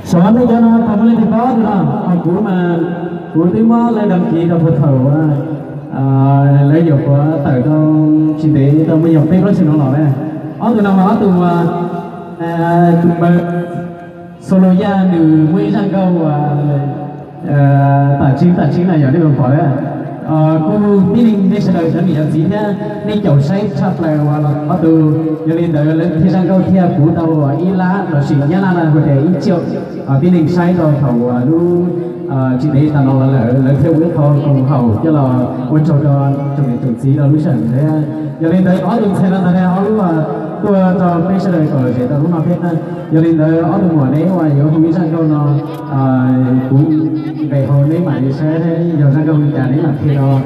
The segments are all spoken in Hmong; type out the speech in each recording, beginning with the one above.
Xyov nej cov no tau muaj leej twg paub tus no, ho kuv mas kuv twb muab lawv đăng ký rau thaum lawv nyuam qhuav tawm rau tsis ntev tau muaj yog peb plaub xyoos no los na. Ob tug no mas ob tug, tus npawg Soloyaj nws muaj ib zaj nkauj uas tam tseeb tam tseeb na yog nej puas pom. Kuj tib neeg nej sawv daws cov niam cov txiv thiab nej caum saib tshaj plaws uas los ob tug, yog li ntawd lawv thiaj zaj nkauj thiaj puv tau ib lab los sis nyab laj no hu tias ib triệu. Tib neeg saib rau thaum uas lub tsis ntev tas no los lawm lawv thiaj ua ib qho koom haum coj los ua tsaug rau tsoom niam tsoom txiv rau lub sij hawm thiab. Yog li ntawd ob tug ntxhais no ntag ob lub tuaj rau peb sawv daws kom lom zem rau lub no thiab na. Yog li ntawd ob tug muam neb uas yuav hu ib zaj nkauj no, kuv nqes hauv neb mam li saib yog zaj nkauj li cas neb mam qhia rau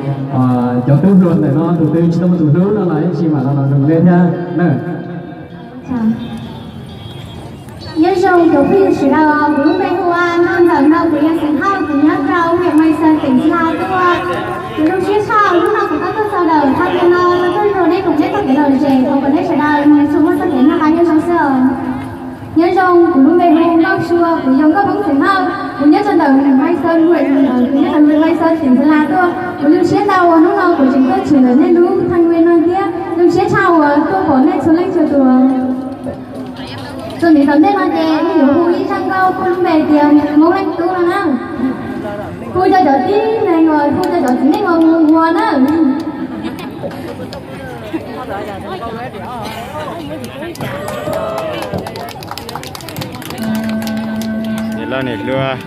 cov tub hluas ntawm no, tus twg tsis tau muaj tus hlub no los ib tsis mam los nug neb thiab na. Nyob zoo cov phooj ywg sawv daws, kuv lub npe hu ua Noj Ntxawm no, kuv yog xeem Hauj, kuv nyob rau huyện Mai Sơn, tỉnh Gia Lai tuaj. Kuv zoo siab tshaj hnub no kuv tau tuaj txog ntawm thaj chaw no, tuaj nrog nej koom neb txoj kev lom zem, thov kom neb sawv daws ntsib txoj kev noj qab nyob zoo xwb os. Nyob zoo, kuv lub npe hu Nkauj Sua, kuv yog Nkauj Hmoob xeem Hauj, kuv nyob rau ntawm Mai Sơn, kuv nyob rau huyện Mai Sơn, tỉnh Gia Lai tuaj. Kuv zoo siab ntau uas hnub no kuv tseem tuaj tshwm ntawm nej lub thaj wi no thiab zoo siab tshaj uas tuaj pom nej txhua leej txhua tus. Txuas ntxiv tom ntej no ces wb yuav hu ib zaj nkauj kuj lub npe tias Hmoob Leej Tub no na. Hu rau cov tib neeg uas, hu rau cov txiv neej uas mus ua na. Niam loj niam hluas,